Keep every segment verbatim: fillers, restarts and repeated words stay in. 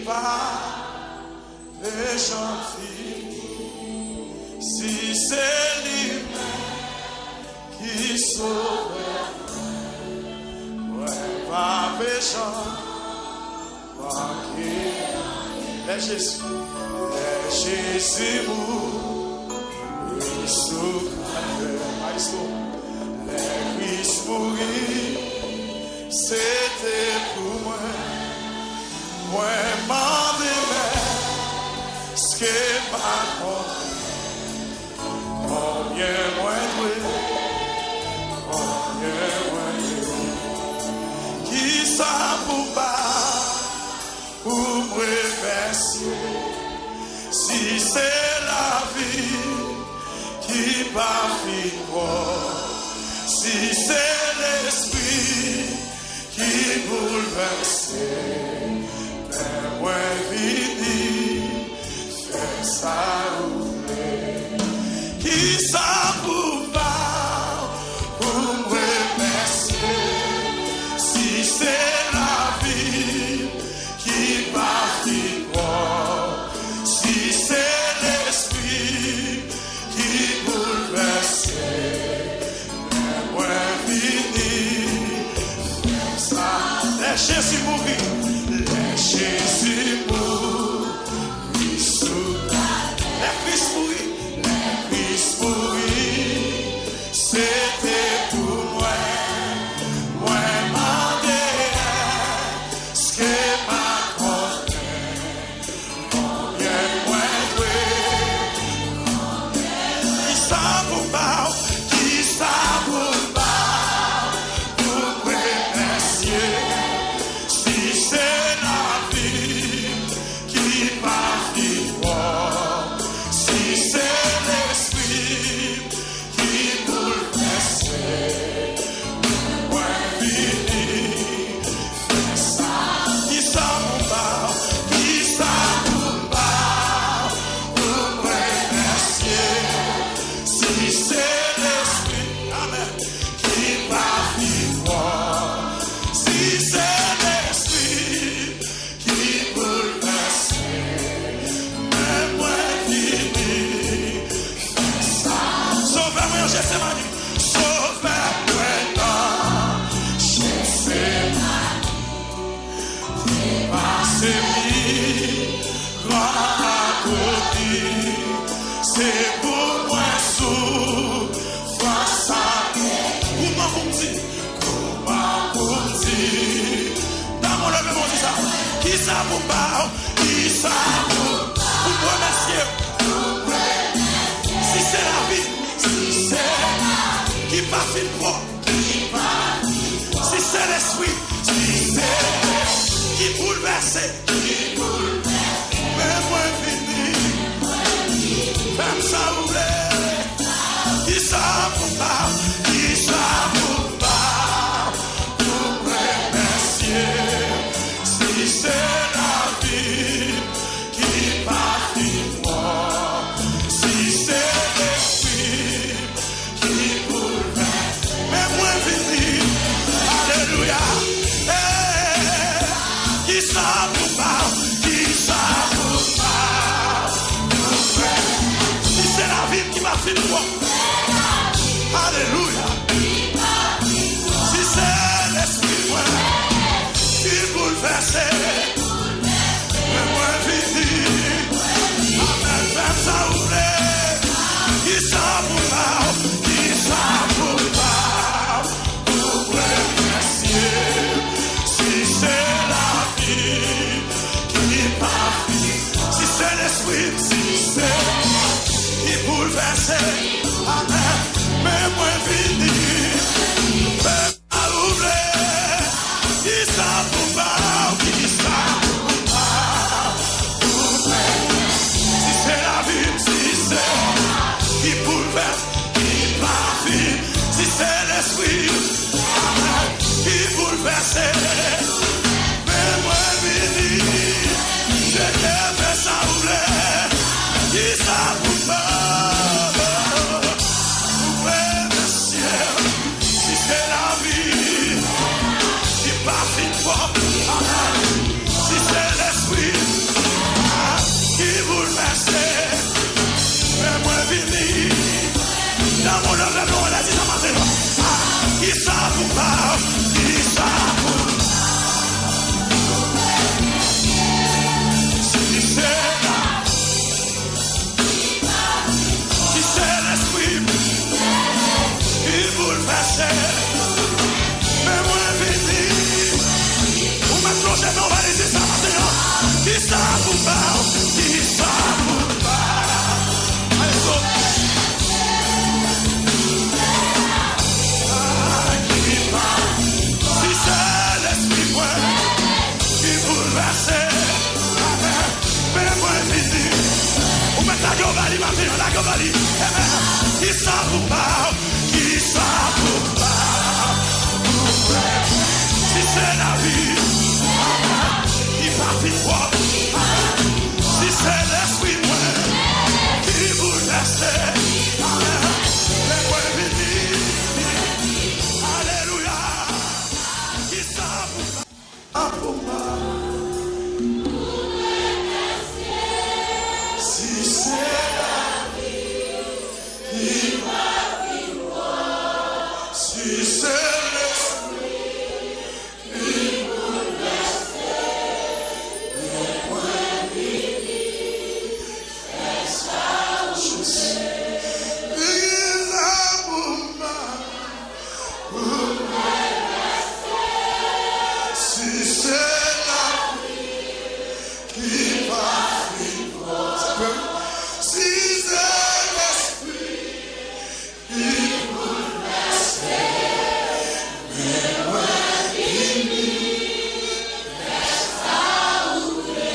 pa pe janm fini. Si se li menm ki sove mwen, mwen pa pe janm manke anyen. Lè Jezi, lè Jezi mouri sou Kalvè, maestro, lè Kris mouri, se te pou mwen. Mwen mande, men èske m pa konnen konbyen mwen dwe, konbyen mwen dwe? Kisa pou m ba pou m remèsye? Si se lavi ki pa fin pwòp, si se lespri ki boulvèse, men mwen vini, fè sa ou vle. Kisa pou m ba w pou m remèsye? Si se lavi ki pa fin pwòp, si se lespri ki boulvèse, men mwen vini, fè sa. Lè Jezi mouri, lè Jezi mouri sou, lè Kris mouri, lè Kris mouri, se te pou mwen. Mwen mande, èske m pa konnen konbyen mwen dwe? Kisa pou m ba w? Kisa pou m ba w pou m remèsye? Si se lavi ki pa fin pwòp, si se lespri ki boulvèse, mwen vini, fè sa. Kisa pou m ba w? Kisa pou m ba w pou m remèsye? Si se lespri, amèn, ki pa fin pwòp, si se lespri ki boulvèse, men mwen vini, fè sa. Sovè mwen an Jetsemani, Sovè mwen nan Jetsemani, te pase migran agote, se pou mwen soufrans sa. Kouman pou m di? Kouman pou m di? Damou leve men w di sa. Kisa pou m ba w? Kisa pou, pou m remèsye w? Si se lavi, si se lavi ki pa fin pwòp, si se lespri, si se ki boulvèse, men mwen vini, fè m sa ou vle. Kisa pou m ba w? Kisa pou m ba w pou m remèsye? Si se lavi ki pa fin pwòp, si se lespri ki boulvèse, men mwen vini. Alelouya. Eh, kisa pou m ba w? Kisa pou m ba w pou m remèsye? Si se lavi m ki pa fin pwòp, alelouya. Si se lespri mwen ki boulvèse, men mwen vini. Amèn. Fè m sa ou vle. Kisa pou m ba w? Kisa pou m ba w pou m remèsye? Si se lavi ki pa fin, si se lespri m, si se ki boulvèse, amèn, men mwen vini. Fè m sa ou vle. Kisa pou m ba w? Kisa pou m ba w pou m remèsye? Si se lavi m, si se ki boulvèse, ki pa fin, si se lespri m, amèn, ki boulvèse, men mwen vini. Seyè, fè sa ou vle. Kisa pou m ba w pou m remèsye w? Si se lavi ki pa fin pwòp, amèn, si se lespri, Yo ba li, amen. Kisa pou m ba w? Kisa pou m ba w? Si se lavi ki pa fin pwòp, si se lespri mwen ki boulvèse, lè mwen vini, alelouya, kisa pou m ba w? Pou mwen, si se lavi ki pa fin pwòp, si se lespri ki boulvèse, lè mwen vini, fè sa ou vle. Kisa pou m ba w? Si se lavi ki pa fin pran, se vre, si se lespri ki boulvèse, men mwen vini, fè sa ou vle.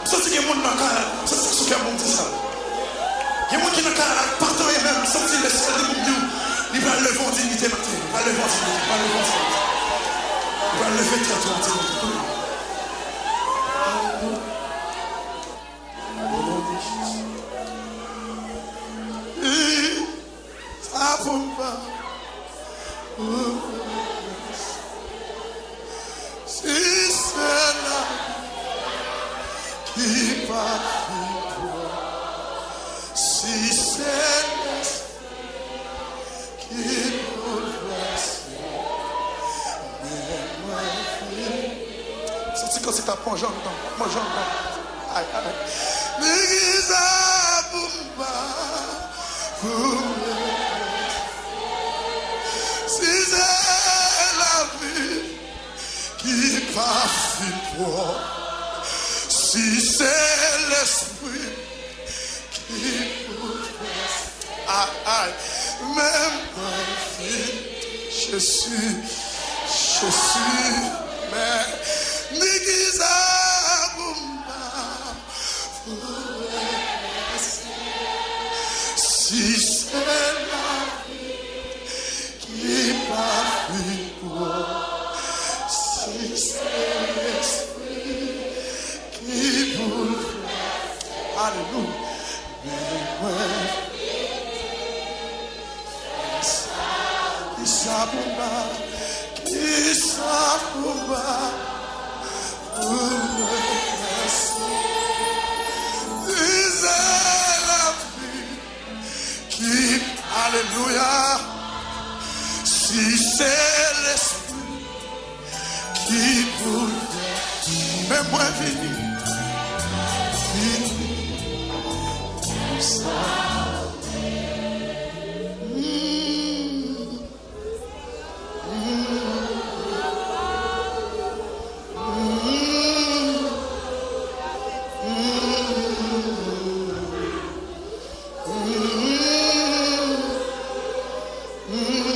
M santi gen moun nan kay la, m santi sa sou kè m pou m di sa. Gen moun ki nan kay la, pa t anyen menm, m santi Lespri di pou m di w, li pral leve w an diyite maten, li pral leve w an diyite, li pral leve w an diyite. Li pral leve tèt ou an diyite. Sa pou m ba ou. Si se lavi ki pa fin pran, si se lespri ki boulvèse, men mwen vini. Santi kantik la pran jan tan, pran jan tan. Ay, ay. Men kisa pou m ba w? Si se lavi ki pa fin pran, si se lespri ki boulvèse, ay, ay, men mwen vini, Jezi, Jezi, men ni kisa pou m ba w. Si se lavi ki pa fin pran, si se lespri ki boulvèse, alelouya, men mwen Kisa pou m ba, kisa pou m ba, pou mwen mèsi. Si se lavi ki, alelouya, si se lespri ki boulvèse. Men mwen vini, vini pou sa. Mm. Mm. Mm.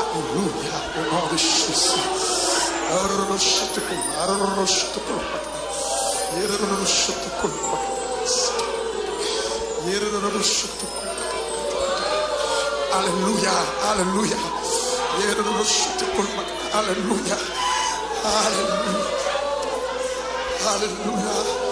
Alelouya, o non de Jezi. Alelouya, alelouya. Alelouya, alelouya. Alelouya.